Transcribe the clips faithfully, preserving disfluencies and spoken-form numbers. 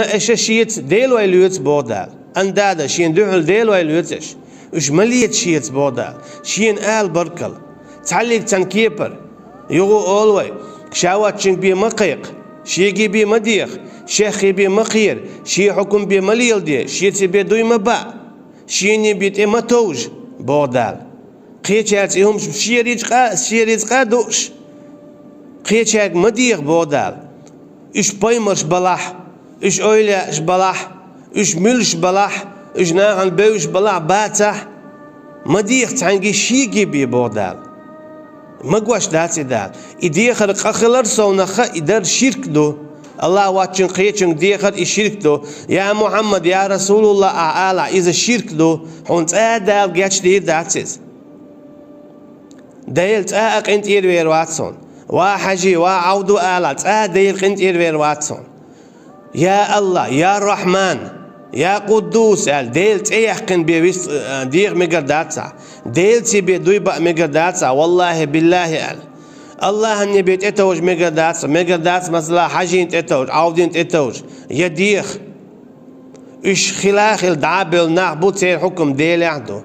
Эша шеца делой лоьцу, боху Дала. Андада, шена дуьхьал делой лоьцу эша. Уьш ма леца шеца, боху Дала. Шена ала баркалла. Цхьаллиг цхьана кепара. Юха олу вай, ша воцчуьнга бен ма кхайкха, шега бен ма деха, шех бен ма кхера, шен хьукам бен ма леладе, шеца бен дуй ма баа, шена бен тӀе ма товжа, боху Дала. Кхечаьрца и хӀумаш шен рицкъа, шен рицкъа дууш, кхечаьрга ма деха, боху Дала. Уьш пайхамарш балахь, уьш эвлаяаш балахь, уьш муьлш балахь, уьш нахана бевзаш балахь, бацахь, ма деха цхьаьнгге, шега бен, боху Дала. Магош дац и Дала. И дехар къа хилар совнаха, и дар ширк ду. Аллах воцчуьнга кхечуьнга дехар и ширк ду. Я Мухьаммад, я Расулуллах ахь алахь, иза ширк ду. Хьуна цкъа а Дала гечдийр дац иза. Дела цкъа а къинтӀера вер вац хьуна. Ва Хьажи, ва Ӏавду алахь, цкъа а Дела къинтӀера вер вац хьуна. Я Аллах, я Рахьман, я Къуддус аьлла, Делан цӀе яьккхина бен вист-, а, деха мегар дац ахь. Делаца бен дуй баа мегар дац ахь, валлахӀи, биллахӀи аьлла. Аллахьана бен тӀетовжа мегар дац, мегар дац, масала, Хьажина тӀетовжа, Ӏавдина тӀетовжа, я деха. Уьш хила а хилла дӀа а бевлла нах бу, церан хьукам Делехь ду.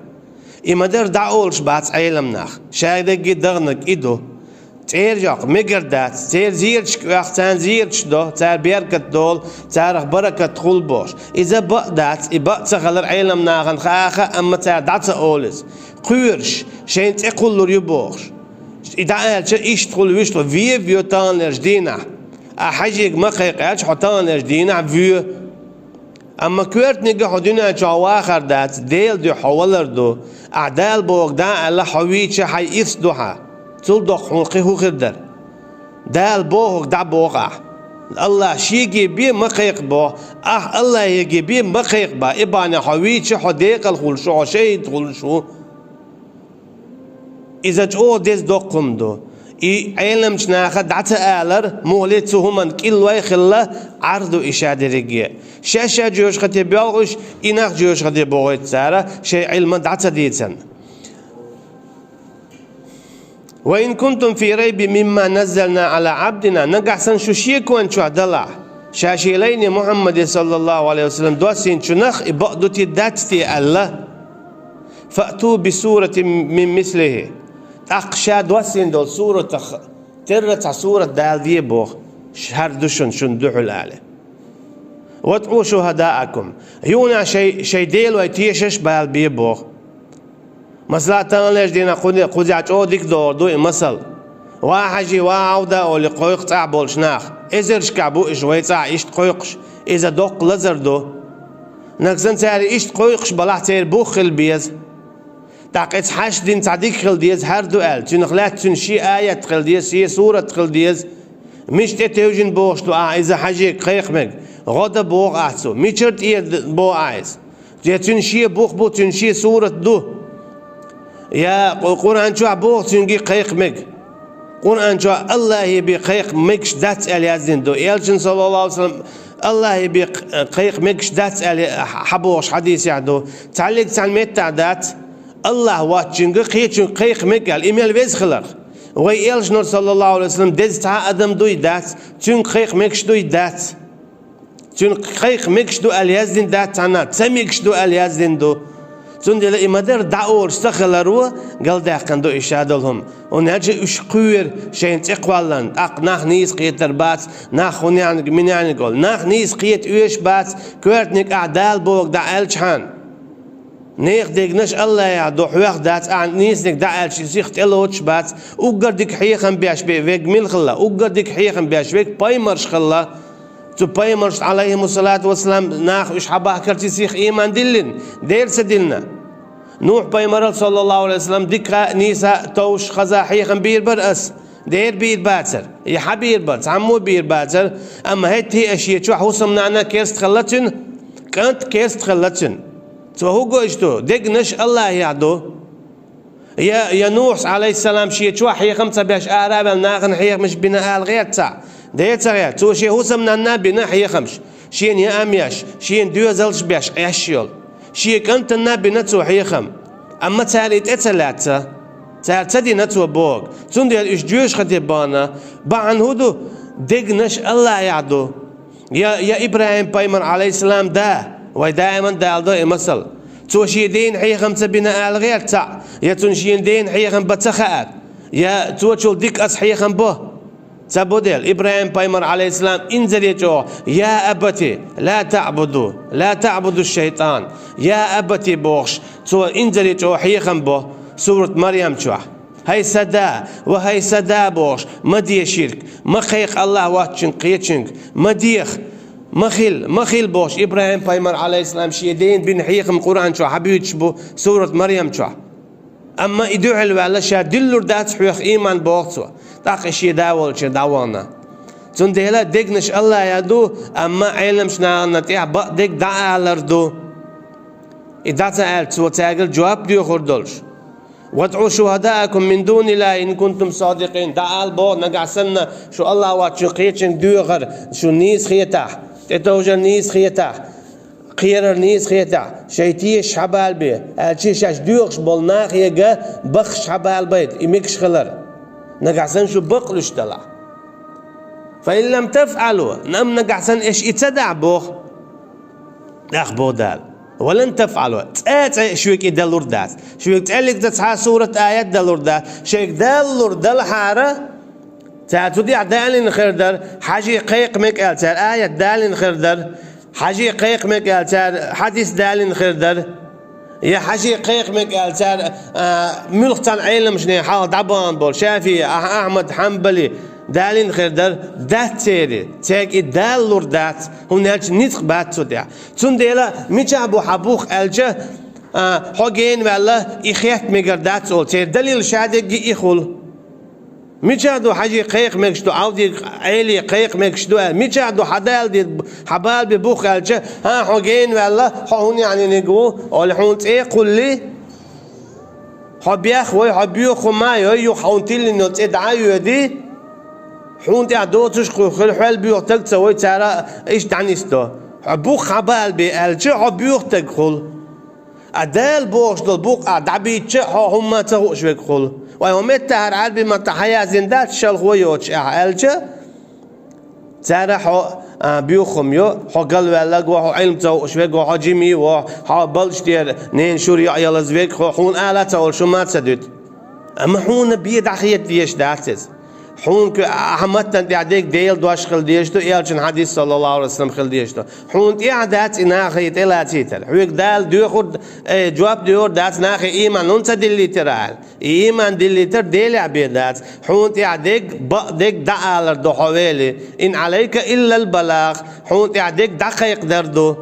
И ма-дарра дӀа олуш бац Ӏеламнаха, шадерриге дагӀнарг и ду. ЦӀера йоккху мегар дац, церан зераташка оьху, царна зераташ до, цара беркат долу, царах баракат хуьлу бохуш. Иза бакъ дац, и бакъ ца хилар Ӏеламнахана хаа а хаьа, амма цара дӀа ца олу иза. Кхоьруш, шайна цӀе кхуллур ю бохуш. И дӀааьлча, иштта хуьлу, вуьшта хуьлу, вен а воь таханлерчу дийнахь. Ахь Хьажига ма кхайкха аьлча, хьо таханлерчу дийнахь воь. Амма коьртаниг а хьо дуьнен чохь вахар дац, Делан дуьхьа хьо валар ду. Ахь Дала бохург дӀа а аьлла, хьо вийча, хьайн ирс ду хьан. Цул доккха хьуна кхин хӀун хир дара? Дала бохург дӀа боху ахь. Аллах шега бен ма кхайкха боху, ахь Аллахьега бен ма кхайкха боху. И бахьана хьо вийча, хьо декъала хуьлуш ву, хьо шахӀид хуьлуш ву. Иза чӀогӀа деза доккха хӀума ду. И Ӏеламчу наха дӀа ца алар, мухӀли цу хӀуманна кӀиллой а хилла, Ӏар ду и шадерриге. Шаьш-шаьш жоьжахате боьлхуш, и нах жоьжахате бохуьйту цара, шайн Ӏилма дӀа ца дийцарна. «Ва ин кунтум фи райбин мимма наззална Ӏала Ӏабдина», нагахь санна шу шекон чохь далахь, ша шен лайне Мухьаммаде, саллаллаху Ӏалайхи ва саллам, доссийначунах и бакъ ду те, дац те аьлла, «Фаъту би суратин мин мислихи». ТӀаккха ша доссийна долу суратах терра цхьа сурат даладе боху, хӀара ду шуна, шуна дуьхьал али. «ВадӀу шухӀадаакум». Юна шай, шай делой тешаш бала бе боху. Масала, таханлерчу дийнахь кхуза, кхузахь чӀогӀа дика догӀур ду и масал. Ва Хьажи, ва Ӏавда олий кхойкху цӀахь болчу нах. Эзаршкахь бу уьш вай цӀахь иштта кхойкхуш. Иза доккха лазар ду. Нагахь санна цара иштта кхойкхуш балахь, церан бух хила беза. ТӀаккха иза хьашт дина цхьа дика хила деза, хӀара ду аьлла, цуьнах лаьцна цуьнан шен аят хила деза, шен сурат хила деза. Мича тӀе тевжина бохуш ду ахьа иза Хьажига кхайкха мега? ГӀо дан боху ахьа цо. Мичара тӀера дан боху ахьа иза? Я цуьнан шен бух бу, цуьнан шен сурат ду. Я Къу-, Къуръан чохь боху цуьнга кхайкха мега? Къуръан чохь Аллахье бен кхайкха мегаш дац аьлла яздина ду. Элчанна, саллаллаху Ӏалайхи ва саллам, Аллахье бен кхайкха мегаш дац аьлла хьан бохуш хьадисехь ду. Цхьаллиг цхьана меттахь дац, Аллахь воцчуьнга кхечуьнга кхайкха мега аьлла, и мел веза хиларх. Вай элчанара, саллаллаху Ӏалайхи ва саллам, деза цхьа а адам дуй дац, цуьнга кхайкха мегаш дуй дац. Цуьнга кхайкха мегаш ду аьлла яздина дац цхьанна, ца мегаш ду аьлла яздина ду. Цундела и ма-дарра дӀа олуш ца хиларо галдаьккхина ду и шадолу хӀума. ХӀунда аьлча уьш кхоьру шайна цӀе кхолларна, тӀаккха нах нийса кхетар бац, нах хӀун яьхьниг, мин яьхьниг олу. Нах нийса кхета оьшуш бац, коьртаниг ахь Дала бохург дӀа аьлчахьана. Нехан дегнаш Аллахьехь ду, хьох дац, ахь нийсаниг дӀа аьлча, и сиха тӀелоцуш бац, уггар дика хьехам беш бе-, верг мила хилла, уггар дика хьехам беш верг пайхамарш хилла. Цу пайхамаршна, Ӏалайхимуссалату вассалам, наха уьш хьабахкарца сиха ийман диллина, дера ца диллина. Нухь-пайхамарал, саллаллаху Ӏалайхи ва саллам, дика а, нийса а товш, хаза хьехам бийр бара ас. Дера бийр бацара, я хьан бийр бара, цхьаммо бийр бацара, амма хӀетте а шен чохь хӀусамнана керста хилла цуьнан, кӀант керста хилла цуьнан. Цо хӀун го иштта? Дегнаш Аллахьехь ду. Я, я Нухьас, Ӏалайхиссалам, шен чохь хьехам ца беш, ара а ваьлла, нахана хьехамаш бина ала гӀерта цхьаъ? Дера ца гӀерта. Цо шен хӀусамнанна бина хьехамаш, шена яа ам еш, шена доьзалш беш Ӏеш йолу. Шен кӀантана бина цо хьехам, амма цара и тӀе ца лаьцна. Цара ца дина цо бохург. Цундела уьш жоьжахате бахана, бахьана хӀун ду? Дегнаш Аллахьехь ду. Я, я ИбрахӀим-пайхамар, Ӏалайхиссалам, да, вай даиман Дала до и масал. Цо шен дена хьехам ца бина ала гӀерта цхьаъ, я цунна шен дена хьехам бан ца хаьара, я цо чул дика аса хьехам бо. Ца бо дела, ИбрахӀим-пайхамар, Ӏалайхиссалам, инзаре чӀогӀа: «Я абати, ла таъбуду, ла таъбуду шайтан». «Я абати», бохуш, цо инзаре чӀогӀа хьехам бо, сурат Марьям чохь. «ХӀай сан да, ва хӀай сан да», бохуш, ма де ширк, ма кхайкха АллахӀ воцчуьнга кхечуьнга, ма деха, ма хила, ма хила бохуш, ИбрахӀим-пайхамар, Ӏалайхиссалам, шен дена бина хьехам Къуръан чохь хьабуьйцуш бу, сурат Марьям чохь. Амма и дуьхьал ваьлла, ша диллур дац хьох ийман, боху цо, тӀаккха и шен да волчуьра дӀавахана. Цундела дегнаш АллахӀан ду, амма Ӏеламчу нахана тӀехь бакъдерг дӀаалар ду. И дӀа ца аьлча, цо цаьргара жоп доьхур долуш. «ВадӀу шухӀадаакум мин дуниллахӀи ин кунтум садикъин». ДӀаала боху нагахь санна, шу АллахӀ воцчуьнга кхечуьнга доьхар шу нийса хетахь, тӀетовжар нийса хетахь, кхерар нийса хетахь, шайн тешаш хьабалабе, аьлча шаьш доьхуш болу нахе баххаш хьабалабайта и мегаш хилар. Нагахь санна шу бакълуьйш далахь. «Фа ин лам тафӀалу», амма нагахь санна аша и ца дахь, боху. ТӀаккха боху Дала: «Ва лан тафӀалу», цкъа а цкъа а шуьга и далур дац. Шуьга цкъа а цхьа а сурат, аят далур дац. Шайга далалур далахьара, цара цу тӀехь далийна хир дара, хьажий кхайкха мега аьлла, цара аят далийна хир дара, хьажий кхайкха мега аьлла, цара хьадис далийна хир дара. Я хьажий кхайкха мега аьлла, цара, а, муьлхха цхьана Ӏеламчу нехан хьалха дӀабахана болу, ШафиӀи, Ахь-, Ахьмад, Хьанбали, далийна хир дара, дац церан, цаьрга и далалур дац, хӀунда аьлча ницкъ бац цу тӀехь. Цундела мичахь бу хьан бух аьлча, а, хьо гена ваьлла, и хетта мегар дац олу, церан далил шадерриге и хуьлу. Мичахь ду хьажий кхайкха мегаш ду, Ӏавдий, Ӏели кхайкха мегаш ду аьлла? Мичахь ду хьан Дала де, хьан бала бе бух аьлча, хӀан, хьо гена ваьлла, хьо хӀунда яьхьниг ву, олий, хьуна цӀе а кхуллий, хьо бех вой, хьо боьха хӀума а йой, юха хьуна тиллина йолу цӀе дӀа а йоьдий, хьуна тӀехь доцуш кхуьйхира, хьол боьха стаг ца вой, цара иштта дӀанисдо. Хьо бух хьан бала бе аьлча, хьо боьха стаг хуьлу. А Дала бохуш долу букъ ахь дӀабийцча а, хьо хӀумма а ца хууш верг хуьлу. Вай хӀун меттахьара Ӏаьрбийн маттахь хьаяздина дац, шалхо йоцуш ахь аьлча, цара хьо, а, боьха хӀума йо, хьо галваьлларг ву, хьо Ӏилма ца хууш верг ву, хьо жимий ву, хьо балдаш тӀера ненан шура йоӀ ялаза верг, хьо хьуна ала ца волуш хӀума а ца дуьту. Амма хьуна бен дӀахета дезаш дац иза. Хьуна кху-, ахьа маттана тӀехь дерг Делан дош хила дезаш ду, элчан хьадис, саллаллаху Ӏалайхи ва саллам, хила дезаш ду. Хьуна тӀехь дац и нахе тӀелацийтар. Хьоьга Дала доьхур, э, жоп доьхур дац нахе ийман хӀунда ца диллийтира аьлла. И ийман диллийтар Делехь бен дац. Хьуна тӀехь дерг, бакъдерг дӀаалар ду хьо вели. Ин Ӏалайка иллал балагъ. Хьуна тӀехь дерг дӀакхайкхадар ду.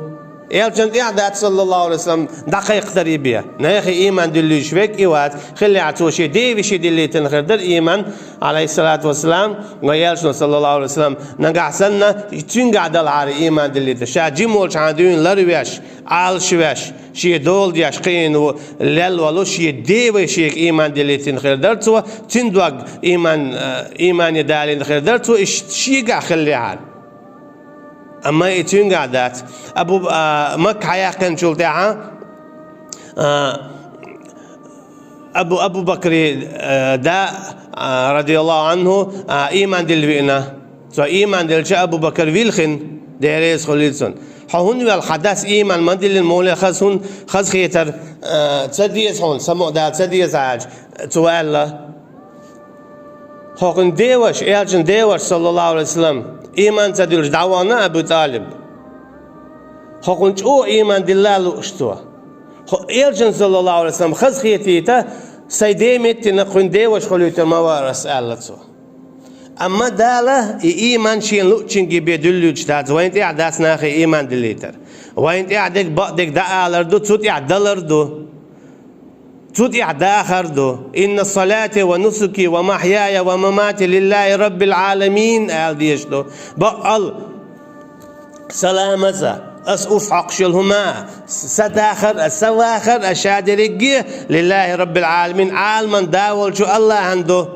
Элчан тӀехь дац, саллаллаху Ӏалайхи ва саллам, дӀакхайкхадар и бен. Нахе ийман диллуьйтуш верг и вац. Хиллехь цо шен девешин диллийтина хир дара ийман, Ӏалайхиссалату вассалам, вай элчано, саллаллаху Ӏалайхи ва саллам, нагахь санна, цуьнгахь далахьара ийман диллийтар. Ша жима волчхьана дуьйна ларвеш, Ӏалашвеш, шен дола деш кхиийна ву, лелла волу шен девешега ийман диллийтина хир дара цо, цуьнан дог ийман, э, иймане далийна хир дара цо, иштта шегахь хиллехьара. Амма и цуьнгахь дац. Абу, а, Макка хьаяьккхинчул тӀаьхьа, а, Абу, Абу Бакри, а, да, а, радияллаху анху, а, ийман дилла виъна. Цо ийман диллича Абу Бакр вилхина, Дела реза хуьлийла цунна. Хьо хӀунда велла, хьан дас ийман ма диллина, муха хаза хӀун, хаза хетар, а, ца деза хьуна, самукъадала ца деза аьлча, цо аьлла. ХӀокхуьнан деваша, элчан деваша, саллаллаху Ӏалайхи ва саллам, ийман ца дуьллуш дӀавахана Абу ТӀалиб. ХӀокхунна чӀогӀа ийман дилла а лууш цо. ХӀо-, элчан, саллаллаху Ӏалайхи ва саллам, хазахетийта, сайн ден меттина кхуьнан деваша хуьлуьйтур ма вара ас, аьлла цо. Амма Дала и ийман шена луъучуьнга бен дуьллуьйтуш дац, вайна тӀехь дац нахе ийман диллийтар. Вайна тӀехь дерг бакъдерг дӀаалар ду, цу тӀехь далар ду. Цу тӀехь дахар ду. «Инна салати ва нусуки ва махьяя ва мамати лиллахи раббил Ӏаламин», аьлла дезаш ду. Бакъал, сан ламаз а, ас урс хьокхуш йолу хӀума а, сан дахар а, сан вахар а, ша дерриге лиллахи раббил Ӏаламин, Ӏаламан да волчу АллахӀан ду.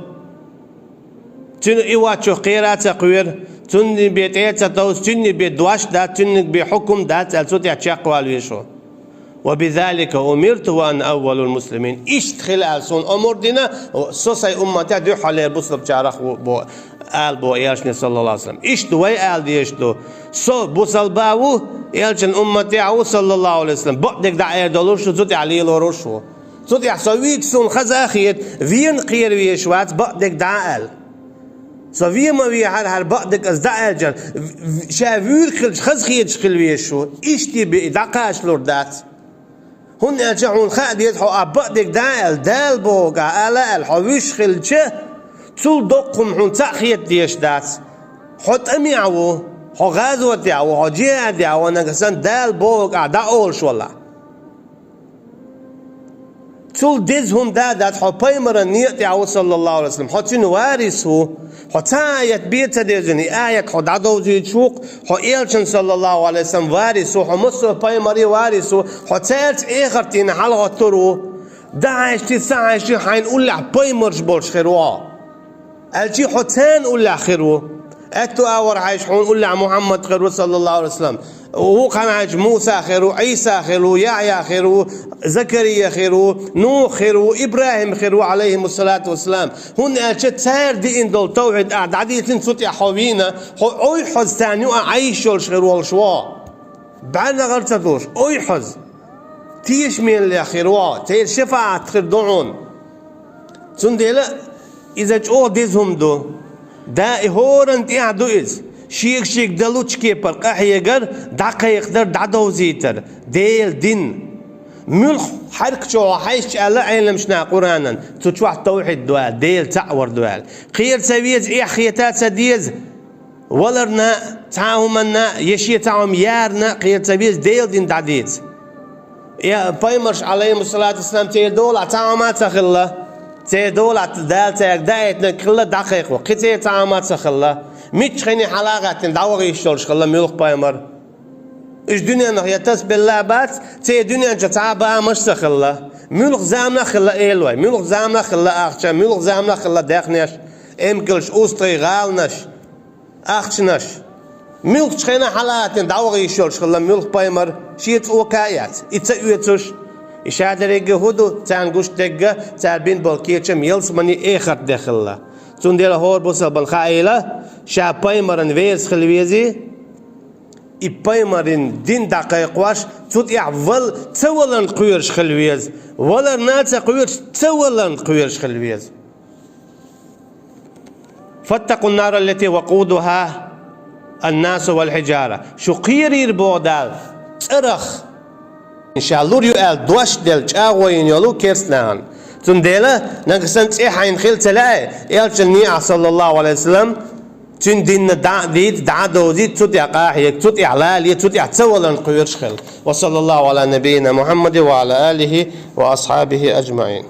Цуьнан и воцчух кхера а ца кхоьру, цуьнан бен тӀе а ца товсу, цуьнан бен дош а дац, цуьнан бен хьукум а дац аьлла, цу тӀехь чекхвала везаш ву. «Ва бизалика умирту ва ана аввалул муслимин». Иштта хила аьлла суна омра дина, со сайн умматехь дуьххьарлера бусалбачарах ву, бо-, Ала боху Элчане, саллаллаху Ӏалайхи ва саллам. Иштта вай ала дезаш ду: со бусалба ву, Элчан умматехь ву, саллаллаху Ӏалайхи ва саллам, бакъдерг дӀаэр долуш ву, цу тӀехь лелоруш ву. Цу тӀехь со вийча суна хаза а хета, вена кхера везаш вац бакъдерг дӀа а аьлла. Со вен ма вехьара хӀара бакъдерг ас дӀааьлча, в-, в-, ша вуьйр хилча хаза хеташ хила везаш ву. Иштта бен и дӀакхачалур дац. ХӀунда аьлча хьуна хаа деза, хьо а бакъдерг дӀа а аьлла, Дала бохург а ала а аьлла, хьо вуьйш хилча, цул доккха хӀума хьуна цхьаъ хета дезаш дац. Хьо тӀамехь ву, хьо гӀазотехь ву, хьо джихӀадехь ву, нагахь санна Дала бохург а дӀаолуш валахь. Цул деза хӀума да дац, хьо пайхамаран некъа тӀехь ву, саллаллаху Ӏалайхи ва саллам, хьо цуьнан варис ву, хьо цхьа а аят бен ца дезина, и аят хьо дӀадовзуьйтуш ву-кх, хьо Элчан, саллаллаху Ӏалайхи ва саллам, варис ву, хьо массо а пайхамарийн варис ву, хьо цаьрца эхарт дийнахь хьалагӀоттур ву. ДӀахьаьжча, ца хьаьжча, хьайна уллехь пайхамарш болуш хир ву хьо. Аьлча хьо царна уллехь хир ву. Аьтту агӀор хьаьжча, хьуна уллехь Мухьаммад хир ву, саллаллаху Ӏалайхи ва саллам. Вукху хана хьаьжча, Муса хир ву, Ӏийса хир ву, Яхьъя хир ву, Закария хир ву, Нух хир ву, ИбрахӀим хир ву, Ӏалайхимуссалату вассалам. ХӀунда аьлча цара диъна долу тавхьид ахь дӀадийцина, цу тӀехь хьо вийна, хьо ойхьаза царна юкъахь Ӏайш йолуш хир волуш ву. БӀаьрнагӀар ца долуш, ойхьаза. Тешаме лехь хир ву хьо, церан шафаӀат хир ду хьуна. Цундела иза чӀогӀа деза хӀума ду. Да и хӀоранна тӀехь ду иза. Шега-шега дан лучу кепара къахьегар, дӀакхайкхадар, дӀадовзийтар. Делан дин. Муьлхха хьаьрк чу хьо хьаьжча аьлла Ӏеламнаха Къуранан, цу чохь тавхьид ду аьлла, Дела цхьаъ вар ду аьлла. Кхера ца веза, эхь хета ца деза. Валарна а, цхьа а хӀуманна а, я шен цхьа хӀума ярна а кхера ца веза, Делан дин дӀадийца. Я пайхамарш, Ӏалайхимуссалату вассалам, церан долахь цхьа хӀума а ца хилла. Церан долахь Дала цаьрга даийтинарг хилла дӀакхайкхо. Кхин церан цхьа хӀума а ца хилла. Мичча хине хьала а гӀаьттина, дӀаваха йиш йолуш хилла муьлхха пайхамар. Уьш дуьненах я тасабелла а бац, церан дуьнен чу цхьа а бамаш а ца хилла. Муьлхха заманах а хилла, ала вай, муьлхха заманах а хилла ахча, муьлхха заманах а хилла даьхнеш, эмкалш, устагӀий, гӀаланаш. Ахчанаш. Муьлххачу хенахь хьала а гӀаьттина, дӀаваха йиш йолуш хилла муьлхха пайхамар, шен цӀока а эцна, и ца оьцуш. И шадерриге хӀун ду, царна гуш дерг, цара бина болу кечам ялсамани, эхарт де хилла. Цундела хӀора бусалбана хаийла, ша пайхамаран верас хила везий, и пайхамаран дин дӀакхайкхош, цу тӀехь вал-, ца валарна кхоьруш хила веза, валарна а ца кхоьруш, ца валарна кхоьруш хила веза. فاتقوا النار التي وقودها الناس والحجارة. Шу кхерийра боху Дала цӀарах. Ша лур ю аьлла дош делла чӀагӀо йина йолу керстанахана. Цундела нагахь санна цӀе хьайна хила ца лаьа, Элчанан некъахь, саллаллаху Ӏалайхи ва саллам, цуьнан динна дӀа а дийца, дӀа а довзийта, цу тӀехь къахьега, цу тӀехь лале, цу тӀехь ца валарна кхоьруш хила. وصلى الله على نبينا محمد وعلى آله وأصحابه أجمعين.